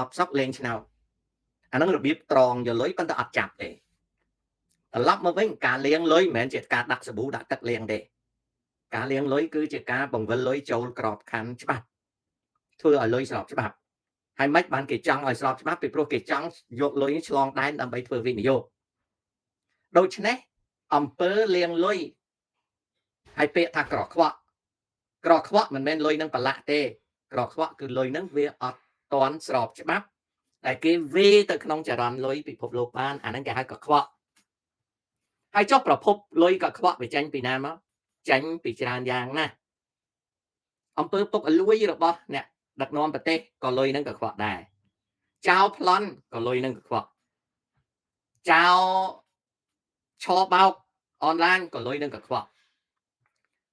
អបសុកលេងឆ្នោតអាហ្នឹងរបៀបត្រងយកលុយប៉ុន្តែអត់ចាប់ទេត្រឡប់មកវិញការលាងលុយមិនមែនជាការដាក់សាប៊ូដាក់ទឹកលាងទេការលាងលុយគឺជាការបង្វិលលុយចូលក្របខ័ណ្ឌច្បាប់ធ្វើឲ្យលុយស្របច្បាប់ហើយមិនបានគេចង់ឲ្យស្របច្បាប់ពីព្រោះគេចង់យកលុយឆ្លងដែនដើម្បីធ្វើវិនិយោគដូច្នេះអំពើលាងលុយហើយពាក្យថាក្រខ្វក់ក្រខ្វក់មិនមែនលុយនឹងប្រឡាក់ទេក្រខ្វក់គឺលុយនឹងវាអត់តន់ស្របច្បាប់តែគេវាទៅក្នុងចរន្តលុយពិភពលោកបានអាហ្នឹងគេហៅកខ្វក់ហើយចុះប្រភពលុយកខ្វក់វាចេញពីណាមកចេញពីច្រើនយ៉ាងណាស់អំពើពុកលួយរបស់អ្នកដឹកនាំប្រទេសក៏លុយនឹងកខ្វក់ដែរចៅប្លន់ក៏លុយនឹងកខ្វក់ចៅឆបោកអនឡាញក៏លុយនឹងកខ្វក់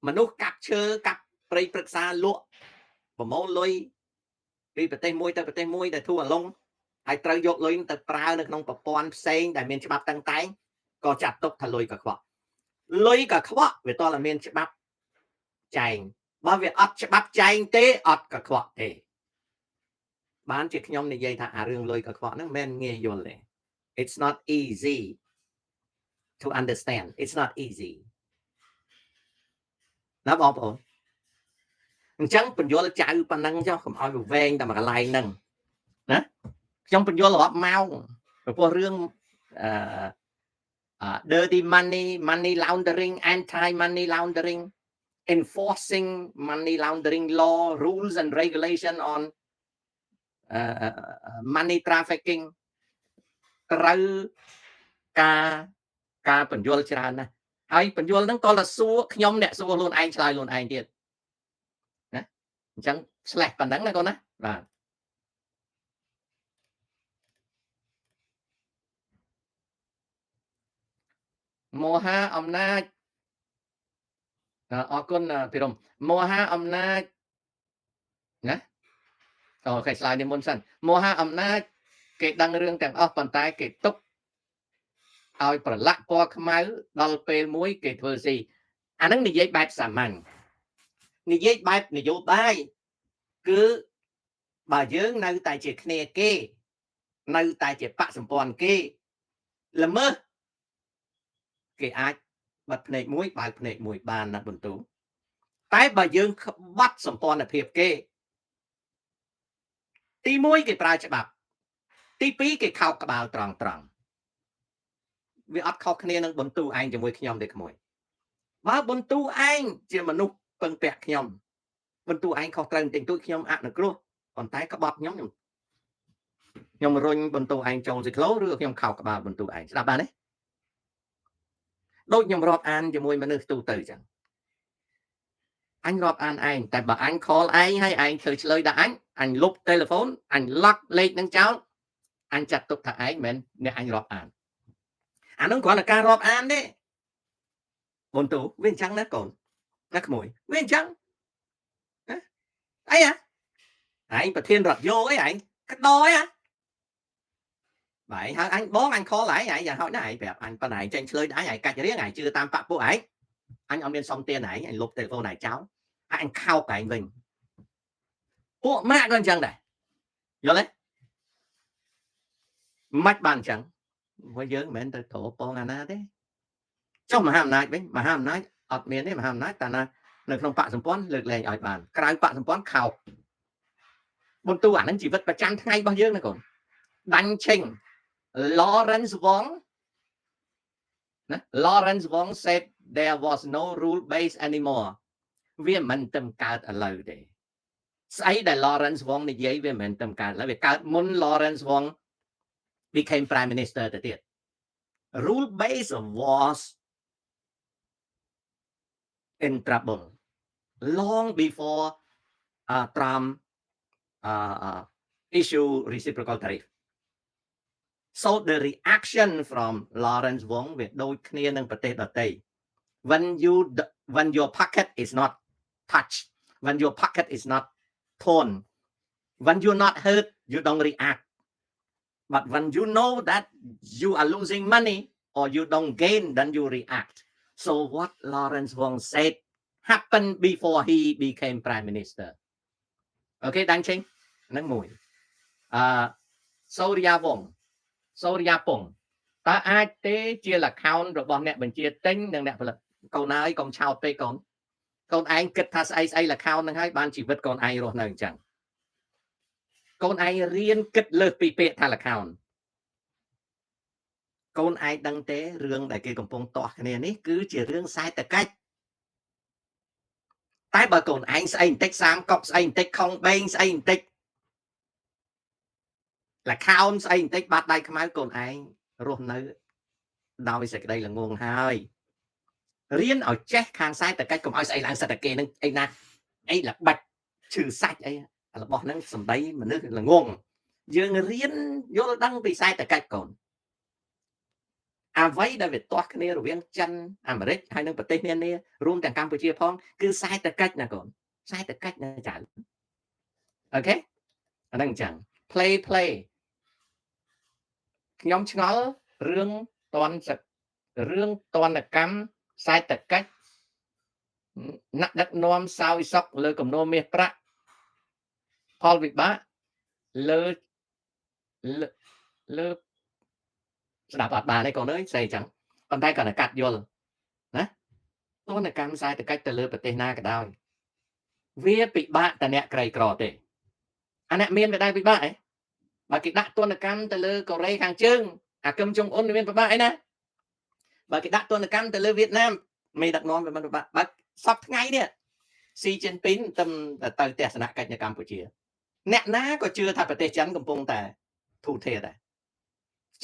មនុស្សកាប់ឈើកាប់ព្រៃព្រឹក្សាលក់ប្រមូលលុយពីប្រទេសមួយទៅប្រទេសមួយដែលធូរអាឡុងហើយត្រូវយកលុយទៅប្រើនៅក្នុងប្រព័ន្ធផ្សេងដែលមានច្បាប់តឹងតែងក៏ចាត់ទុកថាលុយកខ្វក់លុយកខ្វក់វាតតែមានច្បាប់ចែងបើវាអត់ច្បាប់ចែងទេអត់កខ្វក់ទេបានជាខ្ញុំនិយាយថាអារឿងលុយកខ្វក់ហ្នឹងមិនងាយយល់ទេ It's not easy to understand. It's not easy ណាបងប្អូនអញ្ចឹងបញ្យល់ចៅប៉ុណ្ណឹងចុះកុំឲ្យវាវែងតែមួយកន្លែងហ្នឹងណាខ្ញុំបញ្យល់រាប់ម៉ោងព្រោះរឿងអឺ dirty money, money laundering, anti money laundering, enforcing money laundering law, rules and regulation on money trafficking ត្រូវការការបញ្យល់ច្រើនណាស់ហើយបញ្យល់ហ្នឹងតតែសួរខ្ញុំអ្នកសួរខ្លួនឯងឆ្លើយខ្លួនឯងទៀតណាអញ្ចឹងឆ្លេះប៉ុណ្ណឹងណាកូនណាបាទមហាអំណាចអរគុណភិរមមហាអំណាចណាអូខេឆ្លើយនេះមុនសិនមហាអំណាចគេដឹងរឿងទាំងអស់ប៉ុន្តែគេទុកឲ្យប្រឡាក់ពណ៌ខ្មៅដល់ពេលមួយគេធ្វើស៊ីអានឹងនិយាយបែបសាមញ្ញនិយាយបែបនយោបាយគឺបើយើងនៅតែជាគ្នាគេនៅតែជាបកសម្ព័ន្ធគេល្មើសគេអាចបិទភ្នែកមួយបើកភ្នែកមួយបានណាបន្ទូតែបើយើងក្បត់សម្ព័ន្ធភាពគេទី1គេប្រើច្បាប់ទី2គេខោកក្បាលត្រង់ត្រង់វាអត់ខុសគ្នានឹងបន្ទូឯងជាមួយខ្ញុំទេក្មួយបើបន្ទូឯងជាមនុស្សពឹងពាក់ខ្ញុំបន្ទូឯងខុសត្រូវបន្តិចតួចខ្ញុំអនុគ្រោះប៉ុន្តែក្បត់ខ្ញុំខ្ញុំរុញបន្ទូឯងចូលស៊ីក្លូឬខ្ញុំខោកក្បាលបន្ទូឯងស្ដាប់បានទេដូចខ្ញុំរាប់អានជាមួយមនុស្សទូទៅអញ្ចឹងអញរាប់អានឯងតែបើអញ call ឯងហើយឯងធ្វើឆ្លើយដល់អញអញលុបទូរស័ព្ទអញ lock លេខនឹងចោលអញចាត់ទុកថាឯងមិនមែនអ្នកអញរាប់អានអានោះគ្រាន់តែការរាប់អានទេបនទូវាអញ្ចឹងណាកូនណាក្មួយវាអញ្ចឹងណាអីហ៎ឯងប្រធានរដ្ឋយោអីឯងក្តយហ៎បើឯងហៅអញបងអញខលឯងឯងយ៉ាងហោចណាស់ឯងប្រាប់អញប៉ុន្តែឯងចេញឆ្លើយដែរឯងកាច់រៀងឯងជឿតាមបាក់ពួកឯងអញអត់មានសុំទានឯងអញលុបទូរស័ព្ទឯងចោលអញខោកឯងវិញពួកម៉ាក់ក៏អញ្ចឹងដែរយល់ទេមិនបានអញ្ចឹងព្រោះយើងមិនមែនទៅត្រពងអាណាទេចុះមហាអំណាចវិញមហាអំណាចអត់មានទេមហាអំណាចតាណានៅក្នុងបកសម្ព័ន្ធលើកលែងឲ្យបានក្រៅបកសម្ព័ន្ធខោកបន្ទូអានឹងជីវិតប្រចាំថ្ងៃរបស់យើងណាកូនដាញ់ឆេង Lawrence Wong ណា Lawrence Wong said there was no rule base anymore វាមិនទៅកើតឥឡូវទេស្អីដែល Lawrence Wong និយាយវាមិនមែនទៅកើតឥឡូវវាកើតមុន Lawrence Wong became prime minister ទៅទៀត Rule base was in trouble long before Trump issue reciprocal tariff. So the reaction from Lawrence Wong វាដូចគ្នានឹងប្រទេសដទៃ When your pocket is not touched, when your pocket is not torn, when you're not hurt, you don't react. But when you know that you are losing money or you don't gain, then you react. So what Lawrence Wong said happened before he became prime minister. Okay ដាញ់ឆេងហ្នឹងមួយអឺ សូរិយាវង្សសូរិយាពងតើអាចទេជាលខោនរបស់អ្នកបញ្ជាទិញនិងអ្នកផលិតកូនអើយកុំឆោតពេកកូនកូនឯងគិតថាស្អីស្អីលខោននឹងហើយបានជីវិតកូនឯងរស់នៅអញ្ចឹងកូនឯងរៀនគិតលើសពីពាក្យថាលខោនកូនឯងដឹងទេរឿងដែលគេកំពុងទាស់គ្នានេះគឺជារឿងសេដ្ឋកិច្ចតែបើកូនឯងស្អីបន្តិចសាមកុកស្អីបន្តិចខុងបេងស្អីបន្តិចលខោនស្អីបន្តិចបាត់ដៃខ្មៅកូនឯងរស់នៅដោយសេចក្តីល្ងងហើយរៀនឲ្យចេះខាងសេដ្ឋកិច្ចកុំឲ្យស្អីឡើងសិតតែគេនឹងអីណាអីល្បិចឈឺសាច់អីរបស់ហ្នឹងសំដីមនុស្សល្ងងយើងរៀនយល់ដឹងពីសេដ្ឋកិច្ចកូនអ្វីដែលវាទាស់គ្នារវាងចិនអាមេរិកហើយនិងប្រទេសនានារួមទាំងកម្ពុជាផងគឺសេដ្ឋកិច្ចណាកូនសេដ្ឋកិច្ចណាចៅ OK អាហ្នឹងអញ្ចឹង play play ខ្ញុំឆ្ងល់រឿងតនរឿងតនកម្មសេដ្ឋកិច្ចអ្នកដឹកនាំសោយសុកលើគំនរមាសប្រាក់ផលវិបាកលើលើស្ដាប់អត់បានទេកូនអើយស្អីចឹងប៉ុន្តែគាត់តែកាត់យល់ណាទណ្ឌកម្មសេដ្ឋកិច្ចទៅលើប្រទេសណាក៏ដោយវាពិបាកតែអ្នកក្រីក្រទេអាអ្នកមានវាដែរពិបាកអីបើគេដាក់ទណ្ឌកម្មទៅលើកូរ៉េខាងជើងអាគឹមចុងអ៊ុនមានពិបាកអីណាបើគេដាក់ទណ្ឌកម្មទៅលើវៀតណាមមេដឹកនាំវាមិនពិបាកបើសពថ្ងៃនេះស៊ីជីនពីងទៅទៅទស្សនកិច្ចនៅកម្ពុជាអ្នកណាក៏ជឿថាប្រទេសចិនកំពុងតែធូរធារដែរ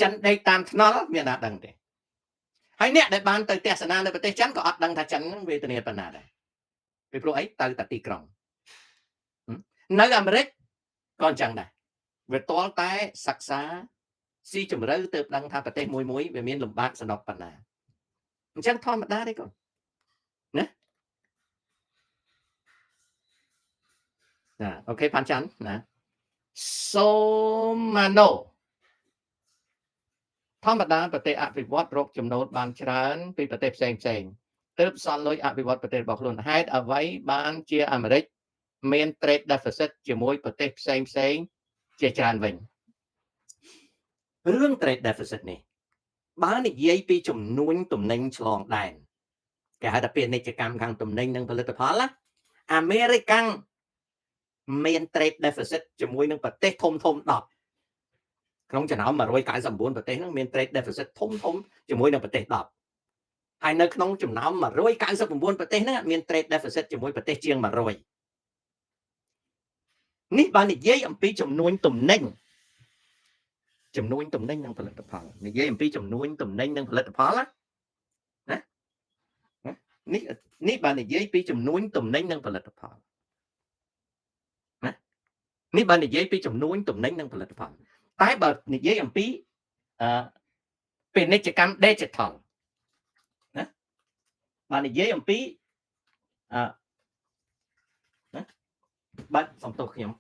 ចិនដេកតាមថ្នល់មានណាដឹងទេហើយអ្នកដែលបានទៅទស្សនានៅប្រទេសចិនក៏អត់ដឹងថាចិននឹងវេទនាប៉ុណ្ណាដែរពីព្រោះអីទៅតែទីក្រុងនៅអាមេរិកក៏អញ្ចឹងដែរវាតល់តែសិក្សាស៊ីជម្រៅទៅដឹងថាប្រទេសមួយមួយវាមានលំបាកសំណុកប៉ុណ្ណាអញ្ចឹងធម្មតាទេកូនណាណា OK ផាន់ច័ន្ទណាសូម៉ាណូធម្មតាប្រទេសអភិវឌ្ឍរកចំណូលបានច្រើនពីប្រទេសផ្សេងផ្សេងទើបសល់លុយអភិវឌ្ឍប្រទេសរបស់ខ្លួនហេតុអ្វីបានជាអាមេរិកមាន trade deficit ជាមួយប្រទេសផ្សេងផ្សេងជាច្រើនវិញរឿង trade deficit នេះបើនិយាយពីចំនួនទំនិញឆ្លងដែនគេហៅថាពាណិជ្ជកម្មខាងទំនិញនិងផលិតផលណាអាមេរិកមាន trade deficit ជាមួយនឹងប្រទេសធំធំ10ក្នុងចំណោម199ប្រទេសហ្នឹងមាន trade deficit ធំធំជាមួយនឹងប្រទេស10ហើយនៅក្នុងចំណោម199ប្រទេសហ្នឹងមាន trade deficit ជាមួយប្រទេសជាង100នេះបាននិយាយអំពីចំនួនទំនិញចំនួនទំនិញនិងផលិតផលនិយាយអំពីចំនួនទំនិញនិងផលិតផលណាណានេះនេះបាននិយាយពីចំនួនទំនិញនិងផលិតផលណានេះបាននិយាយពីចំនួនទំនិញនិងផលិតផលតែបើនិយាយអំពីអឺពាណិជ្ជកម្ម digital ណាបាននិយាយអំពីអឺណាបាទសំទោសខ្ញុំ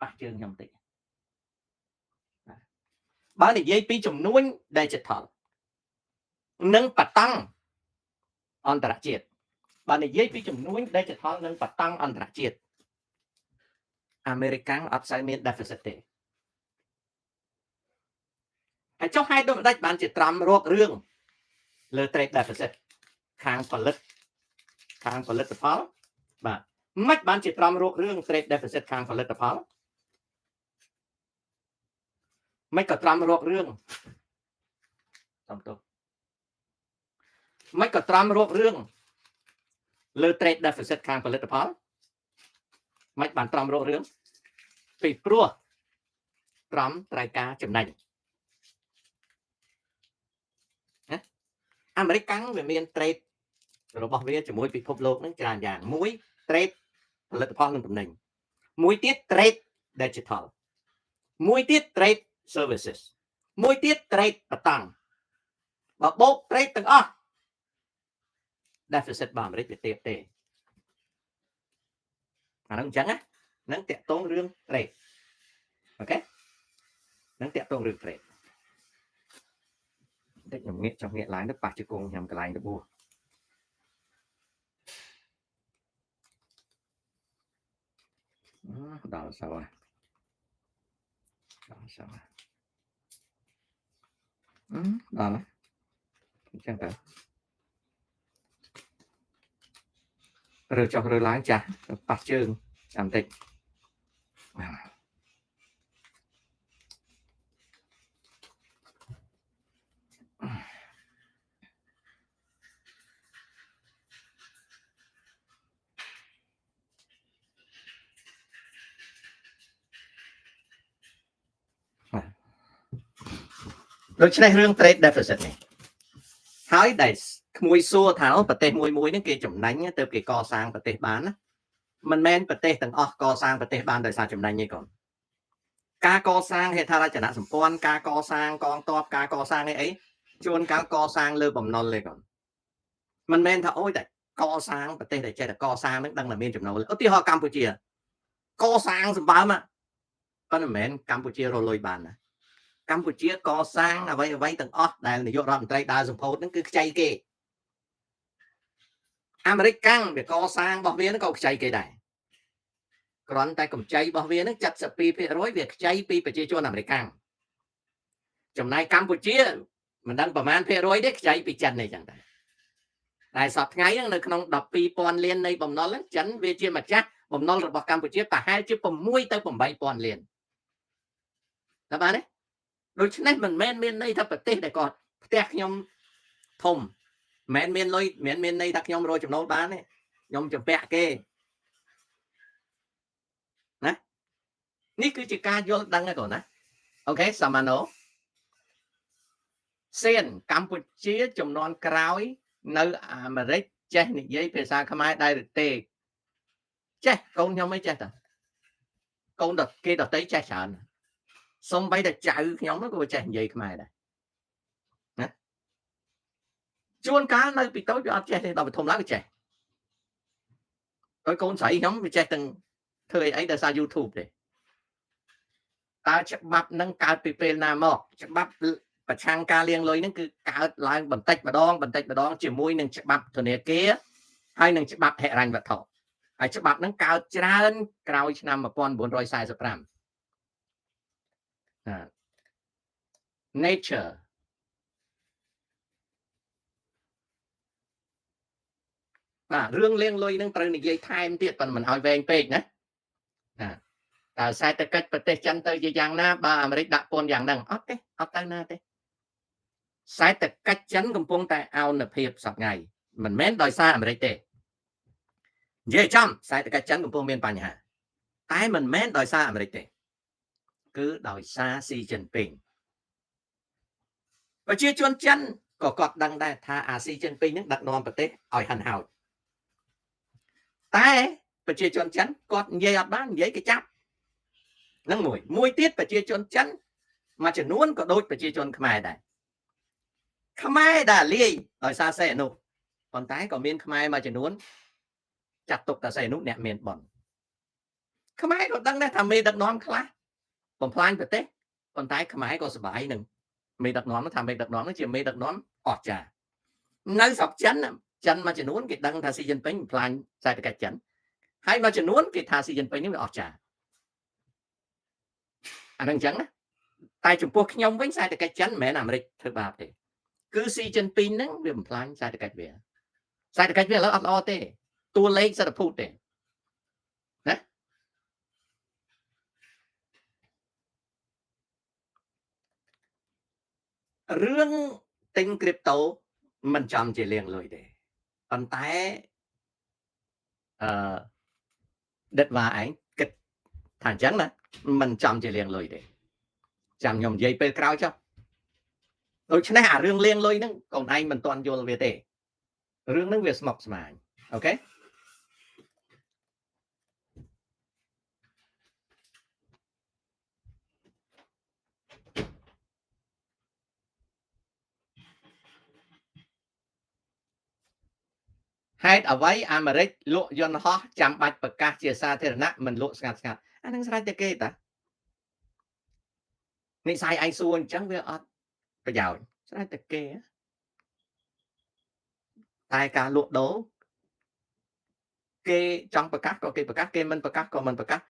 ប៉ះជើងខ្ញុំតិចបើនិយាយពីចំនួន digital និងបតង់អន្តរជាតិបើនិយាយពីចំនួន digital និងបតង់អន្តរជាតិអាមេរិកអត់សូវមាន deficit ទេហើយចុះហេតុដូចម្ដេចបានជាត្រាំរករឿងលើ trade deficit ខាងផលិតខាងផលិតផលបាទមិនបានជាត្រាំរករឿង trade deficit ខាងផលិតផលមិនក៏ត្រាំរករឿងសំទោសមិនក៏ត្រាំរករឿងលើ trade deficit ខាងផលិតផលមិនបានត្រាំរករឿងពីព្រោះត្រាំត្រូវការចំណេញណាអាមេរិកកាំងវាមាន trade របស់វាជាមួយពិភពលោកនឹងច្រើនយ៉ាងមួយ trade ផលិតផលនិងទំនិញមួយទៀត trade digital មួយទៀត trade services មួយទៀត trade បតង់បើបូក trade ទាំងអស់ deficit របស់អាមេរិកវាទាបទេអាហ្នឹងអញ្ចឹងណាហ្នឹងតាក់ទងរឿង trade OK ហ្នឹងតាក់ទងរឿង trade តិចខ្ញុំងាកចង់ងាកឡើងទៅប៉ះជង្គង់ខ្ញុំកន្លែងរបួសដល់សោះដល់សោះ ដល់អញ្ចឹងតើរើចុះរើឡើងចាស់ប៉ះជើងចាំតិចបាទដូច្នេះរឿង trade deficit នេះហើយដែលក្មួយសួរថាប្រទេសមួយមួយហ្នឹងគេចំណេញទៅគេកសាងប្រទេសបានណាមិនមែនប្រទេសទាំងអស់កសាងប្រទេសបានដោយសារចំណេញទេកូនការកសាងហេដ្ឋារចនាសម្ព័ន្ធការកសាងកងទ័ពការកសាងអីអីជួនកាលកសាងលើបំណុលទេកូនមិនមែនថាអូយតែកសាងប្រទេសដែលចេះតែកសាងហ្នឹងដឹងតែមានចំណូលឧទាហរណ៍កម្ពុជាកសាងសម្បើមប៉ុន្តែមិនមែនកម្ពុជារលុយបានណាកម្ពុជាកសាងអ្វីអ្វីទាំងអស់ដែលនាយករដ្ឋមន្ត្រីដើរសម្ពោធហ្នឹងគឺខ្ចីគេអាមេរិកកាំងវាកសាងរបស់វាហ្នឹងក៏ខ្ចីគេដែរគ្រាន់តែកម្ចីរបស់វាហ្នឹង72%វាខ្ចីពីប្រជាជនអាមេរិកកាំងចំណែកកម្ពុជាមិនដឹងប្រមាណភាគរយទេខ្ចីពីចិននេះចឹងដែរតែសប្តាហ៍ថ្ងៃហ្នឹងនៅក្នុង12,000លាននៃបំណុលហ្នឹងចិនវាជាម្ចាស់បំណុលរបស់កម្ពុជាប្រហែលជា6ទៅ8,000លានតើបានទេដូច្នេះមិនមែនមានន័យថាប្រទេសដែលគាត់ផ្ទះខ្ញុំធំមិនមែនមានលុយមិនមែនមានន័យថាខ្ញុំរកចំណូលបានទេខ្ញុំចម្ពាក់គេណានេះគឺជាការយល់ដឹងហ្នឹងកូនណាអូខេសាម៉ាណូសៀនកម្ពុជាចំនួនក្រោយនៅអាមេរិកចេះនិយាយភាសាខ្មែរដែរឬទេចេះកូនខ្ញុំមិនចេះតាកូនដល់គេដតីចេះច្រើនសំបីតែចៅខ្ញុំក៏ចេះនិយាយខ្មែរដែរណាជួនកាលនៅពីតូចវាអត់ចេះទេដល់ទៅធំឡើងវាចេះហើយកូនស្រីខ្ញុំវាចេះទាំងធ្វើអីអីដោយសារ YouTube ទេតើច្បាប់នឹងកើតពីពេលណាមកច្បាប់ប្រឆាំងការលាងលុយនឹងគឺកើតឡើងបន្តិចម្ដងបន្តិចម្ដងជាមួយនឹងច្បាប់ធនាគារហើយនឹងច្បាប់ហិរញ្ញវត្ថុហើយច្បាប់នឹងកើតច្រើនក្រោយឆ្នាំ1945ណា nature បាទរឿងលាងលុយនឹងត្រូវនិយាយថែមទៀតប៉ុន្តែមិនឲ្យវែងពេកណាណាតើសេដ្ឋកិច្ចប្រទេសចិនទៅជាយ៉ាងណាបើអាមេរិកដាក់ពន្ធយ៉ាងហ្នឹងអត់ទេអត់ទៅណាទេសេដ្ឋកិច្ចចិនកំពុងតែអោនភាពសប្ងៃមិនមែនដោយសារអាមេរិកទេនិយាយចំសេដ្ឋកិច្ចចិនកំពុងមានបញ្ហាតែមិនមែនដោយសារអាមេរិកទេគឺដោយសារស៊ីជីនពីងប្រជាជនចិនក៏គាត់ដឹងដែរថាអាស៊ីជីនពីងនឹងដឹកនាំប្រទេសឲ្យហិនហោចតែប្រជាជនចិនគាត់និយាយអត់បាននិយាយគេចាប់នឹងមួយមួយទៀតប្រជាជនចិនមួយចំនួនក៏ដូចប្រជាជនខ្មែរដែរខ្មែរដែលលាយដោយសារសេអនុប៉ុន្តែក៏មានខ្មែរមួយចំនួនចាត់ទុកតែសេអនុអ្នកមានបុណ្យខ្មែរក៏ដឹងដែរថាមេដឹកនាំខ្លះបំផ្លាញប្រទេសប៉ុន្តែខ្មែរក៏សប្បាយនឹងមេដឹកនាំថាមេដឹកនាំនោះជាមេដឹកនាំអស្ចារ្យនៅស្រុកចិនចិនមួយចំនួនគេដឹងថាស៊ីជីនពីងបំផ្លាញសេដ្ឋកិច្ចចិនហើយមួយចំនួនគេថាស៊ីជីនពីងនេះវាអស្ចារ្យអានឹងអញ្ចឹងណាតែចំពោះខ្ញុំវិញសេដ្ឋកិច្ចចិនមិនមែនអាមេរិកធ្វើបាបទេគឺស៊ីជីនពីងហ្នឹងវាបំផ្លាញសេដ្ឋកិច្ចវាសេដ្ឋកិច្ចវាឥឡូវអត់ល្អទេតួលេខសិទ្ធិភូតទេណារឿងទិញគ្រីបតូមិនចំជាលាងលុយទេប៉ុន្តែអឺដិតវ៉ាឯងគិតថាអញ្ចឹងណាមិនចំជាលាងលុយទេចាំខ្ញុំនិយាយពេលក្រោយចុះដូច្នេះអារឿងលាងលុយហ្នឹងកូនឯងមិនទាន់យល់វាទេរឿងហ្នឹងវាស្មុគស្មាញអូខេហេតុអ្វីអាមេរិកលក់យន្តហោះចាំបាច់ប្រកាសជាសាធារណៈមិនលក់ស្ងាត់ស្ងាត់អានឹងស្រេចតែគេតានិស័យឯងសួរអញ្ចឹងវាអត់ប្រយោជន៍ស្រេចតែគេតែការលក់ដូរគេចង់ប្រកាសក៏គេប្រកាសគេមិនប្រកាសក៏មិនប្រកាស